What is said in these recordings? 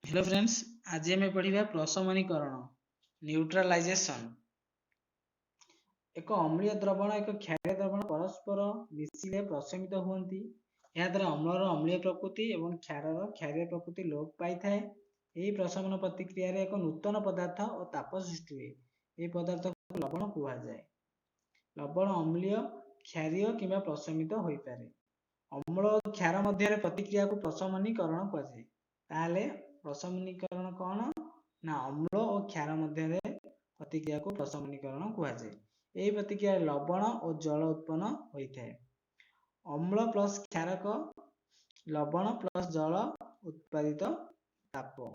Hello friends, ଆଜି ଆମେ ପଢ଼ିବା ପ୍ରଶମନୀକରଣ, ନ୍ୟୁଟ୍ରାଲାଇଜେସନ୍। ଏକ ଅମ୍ଳୀୟ ଦ୍ରବଣ ଏକ କ୍ଷାରୀୟ ଦ୍ରବଣ ପରସ୍ପର ମିଶିଲେ ପ୍ରଶମିତ ହୁଅନ୍ତି। ଏହାଦ୍ୱାରା ଅମ୍ଳର ଅମ୍ଳୀୟ ପ୍ରକୃତି ଏବଂ କ୍ଷାରର କ୍ଷାରୀୟ ପ୍ରକୃତି ଲୋପ ପାଇଥାଏ। ଏହି ପ୍ରଶମନ ପ୍ରତିକ୍ରିୟାରେ ଏକ ନୂତନ ପଦାର୍ଥ ଓ ତାପ ସୃଷ୍ଟି ହୁଏ। ଏହି ପଦାର୍ଥକୁ ଲବଣ କୁହାଯାଏ। ଲବଣ ଅମ୍ଳୀୟ, କ୍ଷାରୀୟ କିମ୍ବା ପ୍ରଶମିତ ହୋଇପାରେ। ଅମ୍ଳ ଓ କ୍ଷାର ମଧ୍ୟରେ ପ୍ରତିକ୍ରିୟାକୁ ପ୍ରଶମନୀକରଣ କୁହାଯାଏ। ତାହେଲେ ପ୍ରଶମନୀକରଣ କ'ଣ ନା ଅମ୍ଳ ଓ କ୍ଷାର ମଧ୍ୟରେ ପ୍ରତିକ୍ରିୟାକୁ ପ୍ରଶମନୀକରଣ କୁହାଯାଏ। ଏହି ପ୍ରତିକ୍ରିୟାରେ ଲବଣ ଓ ଜଳ ଉତ୍ପନ୍ନ ହୋଇଥାଏ। ଅମ୍ଳ ପ୍ଲସ୍ କ୍ଷାରକ ଲବଣ ପ୍ଲସ୍ ଜଳ ଉତ୍ପାଦିତ ତାପ।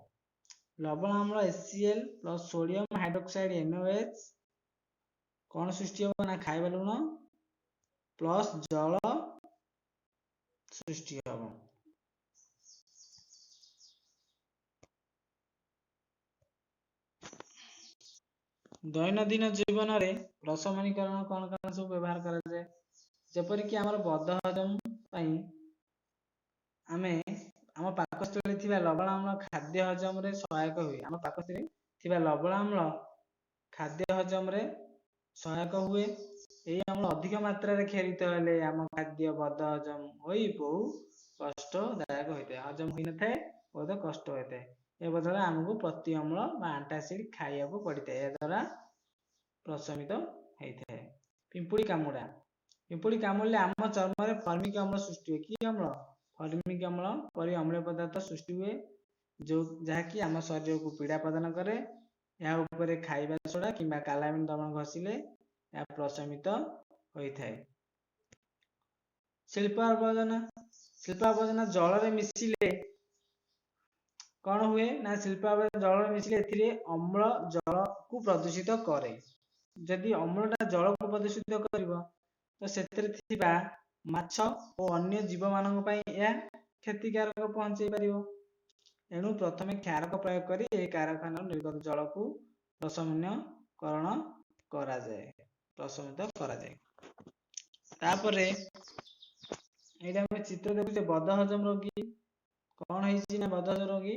ଲବଣ ଅମ୍ଳ HCl plus sodium hydroxide NaOH କ'ଣ ସୃଷ୍ଟି ହେବ ନା ଖାଇବା ଲୁଣ ପ୍ଲସ୍ ଜଳ ସୃଷ୍ଟି ହେବ। ଦୈନନ୍ଦିନ ଜୀବନରେ ପ୍ରଶମନୀକରଣ କ'ଣ କ'ଣ ସବୁ ବ୍ୟବହାର କରାଯାଏ? ଯେପରିକି ଆମର ବଦହଜମ ପାଇଁ ଆମେ ଆମ ପାକସ୍ଥଳୀରେ ଥିବା ଲବଣ ଅମ୍ଳ ଖାଦ୍ୟ ହଜମରେ ସହାୟକ ହୁଏ। ଆମ ପାକସ୍ଥଳୀରେ ଥିବା ଲବଣ ଅମ୍ଳ ଖାଦ୍ୟ ହଜମରେ ସହାୟକ ହୁଏ। ଏହି ଅମ୍ଳ ଅଧିକ ମାତ୍ରାରେ କ୍ଷରିତ ହେଲେ ଆମ ଖାଦ୍ୟ ବଦହଜମ ହୋଇ ବହୁ କଷ୍ଟଦାୟକ ହୋଇଥାଏ, ହଜମ ହୋଇନଥାଏ, ବହୁତ କଷ୍ଟ ହୋଇଥାଏ। ଏ ବଦଳରେ ଆମକୁ ପ୍ରତି ଅମ୍ଳ ବା ଆଣ୍ଟାସିଡ୍ ଖାଇବାକୁ ପଡ଼ିଥାଏ। ଏହାଦ୍ୱାରା ପ୍ରଶମିତ ହେଇଥାଏ। ପିମ୍ପୁଡ଼ି କାମୁଡ଼ା, ପିମ୍ପୁଡ଼ି କାମୁଡ଼ିଲେ ଆମ ଚର୍ମରେ ଫର୍ମିକ ଅମ୍ଳ ସୃଷ୍ଟି ହୁଏ। କି ଅମ୍ଳ? ଫର୍ମିକ ଅମ୍ଳ ପରି ଅମ୍ଳୀୟ ପଦାର୍ଥ ସୃଷ୍ଟି ହୁଏ, ଯେଉଁ ଯାହାକି ଆମ ଶରୀରକୁ ପୀଡ଼ା ପ୍ରଦାନ କରେ। ଏହା ଉପରେ ଖାଇବା ସୋଡ଼ା କିମ୍ବା କାଲାମିନ ଦ୍ରବଣ ଘଷିଲେ ଏହା ପ୍ରଶମିତ ହୋଇଥାଏ। ଶିଳ୍ପ ଆବର୍ଜନା, ଶିଳ୍ପ ଆବର୍ଜନା ଜଳରେ ମିଶିଲେ କ'ଣ ହୁଏ ନା ଶିଳ୍ପ ଆବର୍ଜନା ଜଳରେ ମିଶିଲେ ଏଥିରେ ଅମ୍ଳ ଜଳକୁ ପ୍ରଦୂଷିତ କରେ। ଯଦି ଅମ୍ଳଟା ଜଳକୁ ପ୍ରଦୂଷିତ କରିବ ତ ସେଥିରେ ଥିବା ମାଛ ଓ ଅନ୍ୟ ଜୀବମାନଙ୍କ ପାଇଁ ଏହା କ୍ଷତିକାରକ ପହଞ୍ଚାଇ ପାରିବ। ଏଣୁ ପ୍ରଥମେ କ୍ଷାରକ ପ୍ରୟୋଗ କରି ଏହି କାରଖାନାରୁ ନିର୍ଗତ ଜଳକୁ ପ୍ରଶମନୀକରଣ କରାଯାଏ, ପ୍ରଶମିତ କରାଯାଏ। ତାପରେ ଏଇଟା ଆମେ ଚିତ୍ର ଦେଖୁଛେ, ବଦହଜମ ରୋଗୀ କ'ଣ ହେଇଛି ନା ବଦହଜମ ରୋଗୀ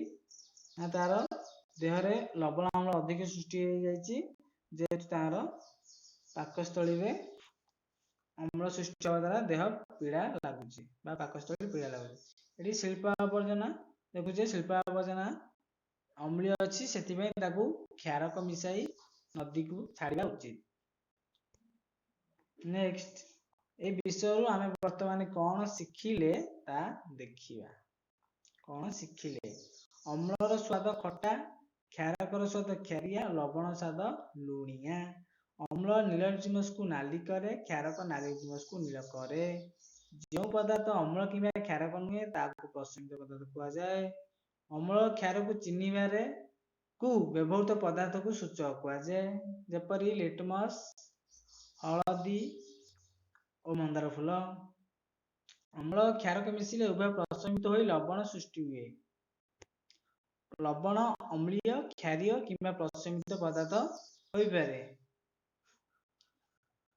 ନା ତାର ଦେହରେ ଲବଣ ଅମ୍ଳ ଅଧିକ ସୃଷ୍ଟି ହେଇଯାଇଛି, ଯେହେତୁ ତାର ପାକସ୍ଥଳୀରେ ଅମ୍ଳ ସୃଷ୍ଟି ହେବା ଦ୍ୱାରା ଦେହ ପୀଡ଼ା ଲାଗୁଛି ବା ପାକସ୍ଥଳୀ ପୀଡ଼ା ଲାଗୁଛି। ଏଠି ଶିଳ୍ପ ଆବର୍ଜନା ଦେଖୁଛେ, ଶିଳ୍ପ ଆବର୍ଜନା ଅମ୍ଳୀୟ ଅଛି, ସେଥିପାଇଁ ତାକୁ କ୍ଷାରକ ମିଶାଇ ନଦୀକୁ ଛାଡ଼ିବା ଉଚିତ। ନେକ୍ସଟ, ଏ ବିଷୟରୁ ଆମେ ବର୍ତ୍ତମାନ କ'ଣ ଶିଖିଲେ ତା ଦେଖିବା। କ'ଣ ଶିଖିଲେ? ଅମ୍ଳର ସ୍ୱାଦ ଖଟା, କ୍ଷାରକର ସ୍ୱାଦ କ୍ଷାରିଆ, ଲବଣ ସ୍ୱାଦ ଲୁଣିଆ। ଅମ୍ଳ ନୀଳ ଲିଟମସକୁ ନାଲି କରେ, କ୍ଷାରକ ନାଲି ଲିଟମସକୁ ନୀଳ କରେ। ଯେଉଁ ପଦାର୍ଥ ଅମ୍ଳ କିମ୍ବା କ୍ଷାରକ ନୁହେଁ ତାହାକୁ ପ୍ରଶମିତ ପଦାର୍ଥ କୁହାଯାଏ। ଅମ୍ଳ କ୍ଷାରକୁ ଚିହ୍ନିବାରେ କୁ ବ୍ୟବହୃତ ପଦାର୍ଥକୁ ସୂଚକ କୁହାଯାଏ, ଯେପରି ଲିଟମସ, ହଳଦୀ ଓ ମନ୍ଦାର ଫୁଲ। ଅମ୍ଳ ଓ କ୍ଷାରକ ମିଶିଲେ ଉଭୟ ପ୍ରଶମିତ ହୋଇ ଲବଣ ସୃଷ୍ଟି ହୁଏ। ଲବଣ ଅମ୍ଳୀୟ, କ୍ଷାରୀୟ କିମ୍ବା ପ୍ରଶମିତ ପଦାର୍ଥ ହୋଇପାରେ।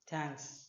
Thanks.